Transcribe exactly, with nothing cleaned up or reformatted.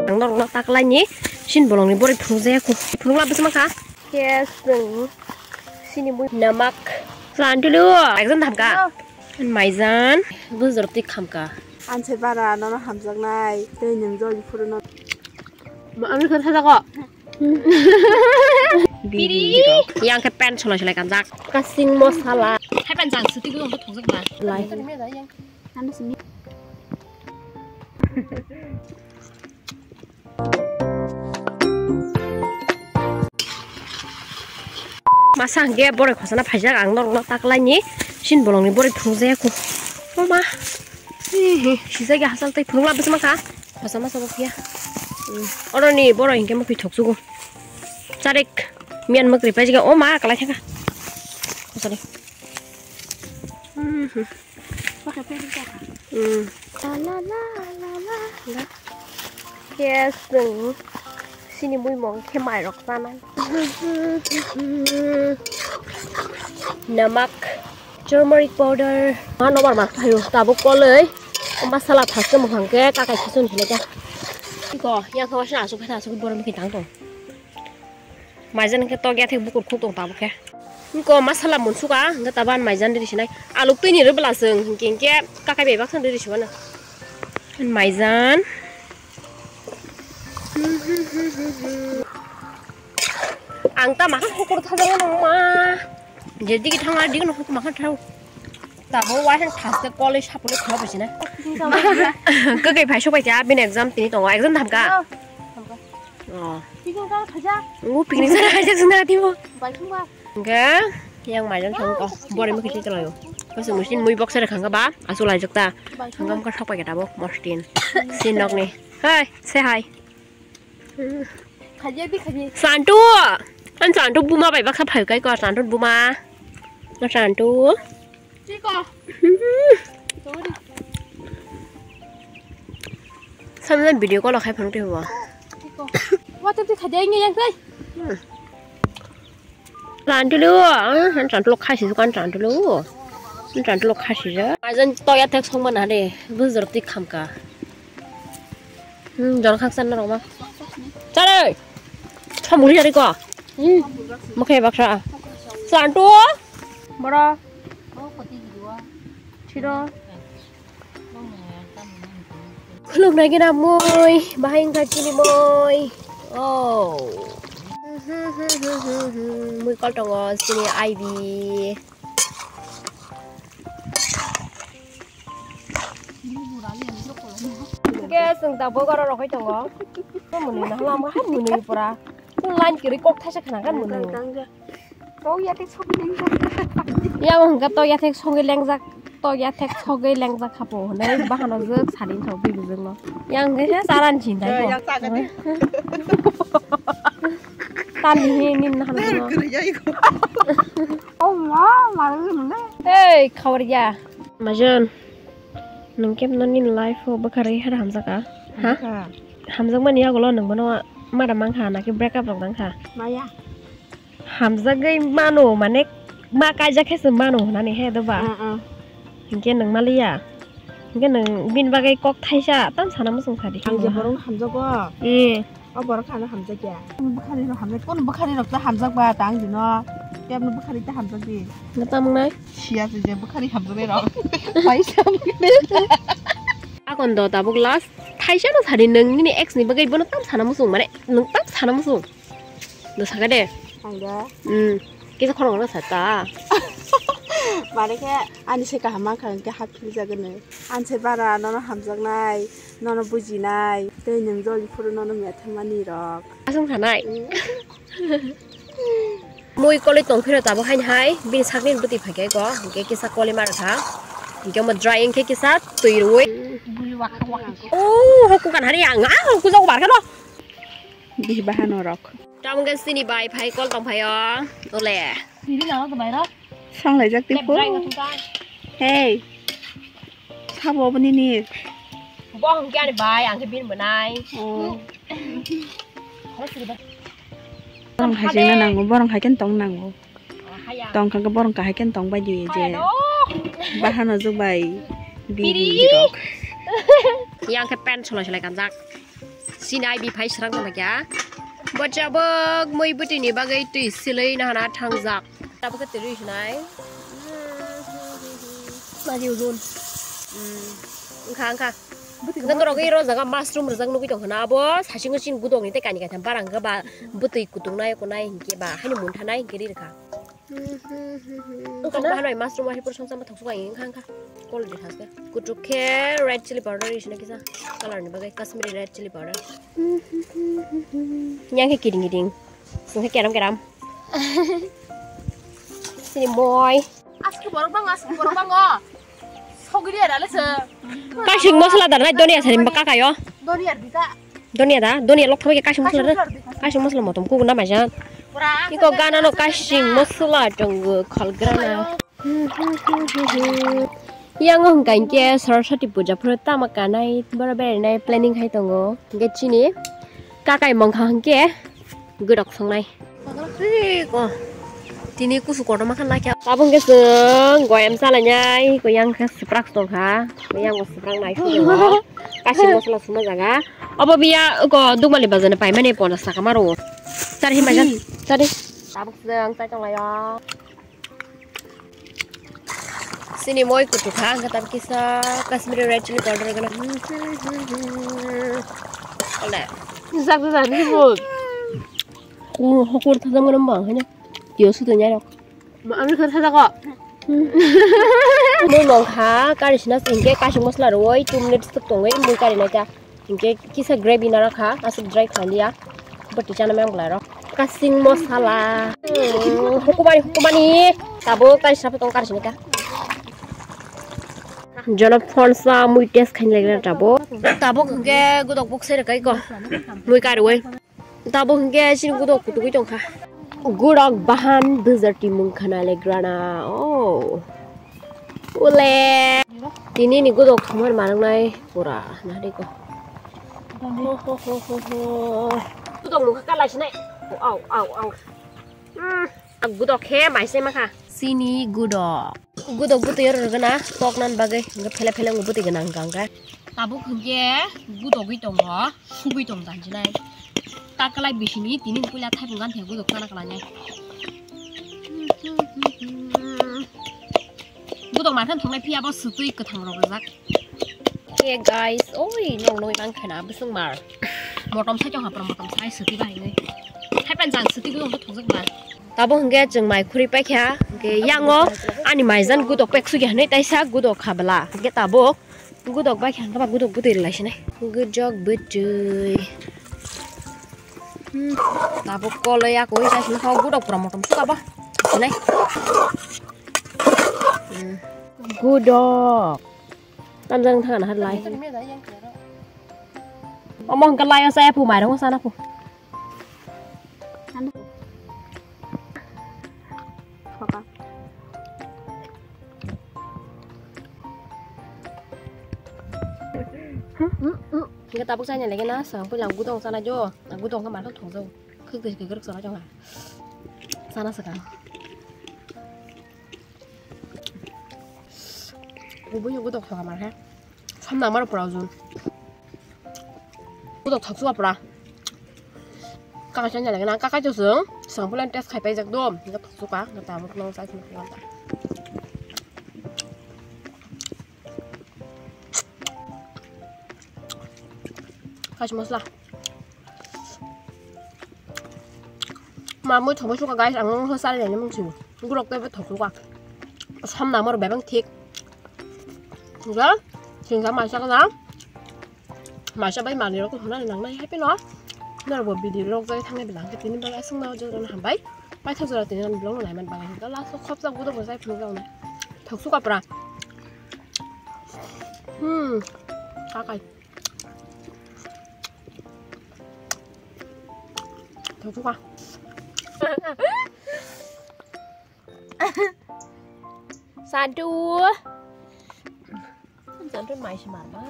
Ang norokno taklaini sin bolongni boroi phunukjaya kho. Phunukla bwsma kha. Khe chwng sini bui namak. Santulu, exam thamka. Maijan, bujor twi khamka. Anse bara nono hamjaknai, tei nwng joli phuruno. Ma, ang khe thajago. Biri. Yang khe pant solai solai kanjak. Kasing mosala. Hai pant jang suti gulo thongjak ba. Lai. Masa hwnkhe boroi khosana phaijak, ang norokno taklaini sin bolongni boroi phunukjaya kho. O ma. Hi, hi, sijak ya hachal tei phunukla bwsma kha. Khosa masa bo phiya. Hmm. Oroni boroi hwnkhe mwkhwi thoksugo. Charik miyan mwkhwi paijak, o ma, kalai thangkha. Khosani. Hmm, hmm. Hmm. La, la, la, la, la, la. Khe chwng sini buimung khe mairok chanai. Namak, turmeric powder. Ma nobar ma phaio tabuk koloi. Masala thaske mukhang khe kakai khichun phileka. Iko yang khe wasna asuk khe asuk borok mukhi tang tong. Maijan khe tokya thek bukur khuk tong tabuk khe. Ko masala munsuk a, hwnkhe taban maijan riri sinai. Aluk twi ni rwbwla chwng, hinkhe hinkhe kakai bai baksa riri siwana. Maijan. Ang ta makhan hukur thajak nang ma. Je digi thang a digi no hukur makhan thau. Tabo wai han thaste college hapole khula bai sinai. Kakai phai sok bai cha, bini exam tini tongo, exam thamka. Oh. Picnic jana khaja. Ngu picnic jana khaja suna timo. Bai thangba. Enggak. Yang maijan thang ko. Bore mo kichi telayo. Kasi musin mui box ada khangka ba. Asu lajak ta. Khangka muka sok pakai tabo. Mostin. Sinok ni. Hai, say hi. Khaja di khaja. Santu. An santu buma bai baksa phai kai ko santu buma. Na santu. Chiko. Samjak video call khai phone twi bo. Chiko. Wa tei khai dai ngi yang tei. Rantulu, rantulu khai si kan rantulu. Rantulu khai si ja. Ajan to ya thek song mana de. Bujor ti khamka. Hmm, jon khaksa norok ma. Chare. Chomuri jari ko. Hmm. Mokhe baksa. Santu. Boro. Chiro. Khulumnai gina mui, bahai wngkha chini mui. Oh. Mui kol tongo chini I B. Hingke chwng tabuk oro rokoi tongo. Mwnwi nahwlamo hai mwnwi pura. Line kwrwi kok thaisa khna khe mwnwi. Tok yathek sogwi lengjak. Yang hwnkhe tok yathek sogwi lengjak. Tok yathek sogwi lengjak khapo hwnwi bahano jwk sadi thok bibijwkno. Yang hwnkhe se charan chintai ko. Yang chaga di. Tani hi nin nahano. Oh ma, mari mune. Hey, khawriya. Majon, nwng kemno nini life o bwkharwi har hamjakha? Ha? Hamjakha. Hamjakmani yagulo nwng bono mada mankha, naki break up rok nangkha? Maya. Hamjagwi mano, mane ma kaijak khe se mano hwnani he, doba? Ah, ah. Hinkhe nwng maliya. Hinkhe nwng bini bagwi kok thaisa tam sana muchung sadi. Ang je borokno hamjago. Eh. O borok ano hamjakya. Bwkhari rok hamjak, kono bwkhari rok ta hamjak ba tang dino. Kebno bwkhari ta hamjak di. Nata mungnai? Siya se je bwkhari hamjaknai rok. Paisa bwkhari. Akon do tabuk last. Thaisa no sadi nwng nini ex ni bagwi bono tam sana muchung mane nwng tam sana muchung. Do saka de. Ang da. Hmm. Kisa khorang rok sa ta. Mane khe ani se kaham mankha hwnkhe hap philjago nwng. Anse bara nono hamjaknai, nono bujinai, tei nwng joli phuru nono methemani rok. Aswng sanai. Mm. Mui koloi tong phiro tabuk haini hai, bini sakni bwtwi phai khe go, hinkhe kisa kolima rwkha. Hinkhe omo dry wngkhe kisa twi rwui. Oh, hoku kan hari ang, ah, hoku jago bar khe no. Bih bahan norok. Tamo khe sini bai phai kol tong phai o. Ole. Siri na go bai ro. Song lai jak ti phu. Hey. Sabo bini ni. Bo hwnkhe ani bai, ang khe bini bwnai. Oh. Borong hai jengna nango, borong hai khe tong nango. Tong kha khe borong kahai khe tong bai di je. Bahano jwk bai biri rok. Yang khe pant solai solai kanjak. Chini ai biphai srang tongma kya. Bochabok mui bwtwi ni bagwi twi silwi nahana thangjak. Tabuk khe twi rwi sinai. Mari udun. Hmm. Wngkha, wngkha. Bwtwi Nang rok iro jaga mushroom rwjak nugwi tongkha na abo. Sasingo chini gudok ni tei kani kaitham barang khe ba bwtwi kutung nai kunai hinkhe ba haino munthanai hinkhe ri rwkha. Wngkha na? Wngkha hanai mushroom wahipur songsa ma thoksuka wngkha, wngkha. Quality haste. Kutuk khe red chili powder ri sina kisa color ni bagwi Kashmiri red chili powder. Yang khe kiring kiring. Sungkhe keram keram. Sini moi. Aski borok bang, aski borok bang o. Sogri ada le se. Kasing masala da nai donia sari ba kakayo. Donia bika. Donia da, donia lok thabai kasing masala da. Kasing masala motom ku na majan. Iko gana no kasing masala jong khalgrana. Yang hwnkha hinkhe Saraswati puja phuru tama kanai boro berainai planning khai tongo. Hinkhe chini kakai mongkha hinkhe gudok songnai. Tini kusu kotorma khe naikha. Tabuk hwnkhe chwng goyam chalainai, goyang khe swprak tongkha, goyang bo swprak nai. Kasing masala suma jaga. Obo biya ko Dugmali bazar ni paimani ponchas taka ma rwo. Chari himai jan. Chari. Tabuk chwng chai tonglaio. Sini moi kutuk kha, hwnkhe tabuk kisa Kashmiri red chili powder gana. Ole. Zak zak ni bo. Ku hokur thajang gana bang hanya. Tio su tu nyarok. Ma ami kha thajago. Moi mongkha kari sina hinkhe kasing masala rwoi two minutes tuk tongwi moi kari naikha. Hinkhe kisa gravy narwkha, aswk dry khlailia. Bwtwi chana meng bwlairok. Kasing masala. Hmm, hukumani, hukumani. Tabuk kaisa pha tong karsini ka. Jono phone sa mui test khaina legra tabuk. Tabuk hinkhe gudok buk se rwkai ko. Mui karwi. Tabuk hinkhe chini gudok kutugwi tongkha. Gudok bahan dessert mung khana legrana. Oh. Ule. Tini ni gudok thumar manungnai pura nahari ko. Ho, ho, ho, ho, ho. Gudok mung kha kalai sinai. Au, au, au. Hmm. Gudok khe mai se makha. Chini gudok. Gudok bwtwi oro rwgana tok nan bagwi. Hwnkhe phele phele wng bwtwi gwnang hwnkha hwnkhe. Tabuk hwnkhe gudogwi tongo. Sugwi tong janjinai. Taklai bisini tini puila thaipung gan thai gudok chana kalainai. Gudok mankhan thongnai phiya bo swtwi kwthang rok rijak. Hey guys, oi nong nong mang khana bwswng mar. Motom sai tong hapra motom sai swtwi bahai nai. Thaipan jang swtwi gudok thongjak ba. Tabuk hwnkhe chwng mai khuri paikha, hwnkhe yango ani maijan gudok pek sugya hinwi taisa gudok khabla. Hwnkhe tabuk Gudok bai khe hwnba gudok bwtwi rwlai sinai. Gudok bwtwi. Hmm. Tabuk koloi ya koi sa sini kau gudok pura motom suka ba. Sinai. Hmm. Gudok. Tamjang thang na lai. Omo hwnkhe lai o chaya phu mairung o chana phu. Hwnkhe tabuk chaina lagi na swkang puila gudok chana jo, gudok khe mathang thong jo, khwk twi kwrwk chana jong ha, chana swkang. Ubui gudok thok amar he. Samna amar pura ujun. Gudok thok suka pura. Kaka chanya lagi na kaka chusung. Sampulan test khai paijak do. Gudok thok suka. Gata amuk nong sai sini kuan ta. Kachi masala. Ma mui thok suka guys, ang nung sari nai mung sini. Gudok tebe thok suka. Samna amar bebang thik. Ga, singsa maisa kana. Maisa bai mani rok huna nang nai happy no. Nor bo bidi rok jai thangai bilang ke tini bala sung na jora na hambai. Pai thok jora tini na blong nai man bala. Ga last khop sa gudok jai phung jong na. Thok suka pura. Hmm. Kakai. Thok suka. Sadu. Sadu mai si mama.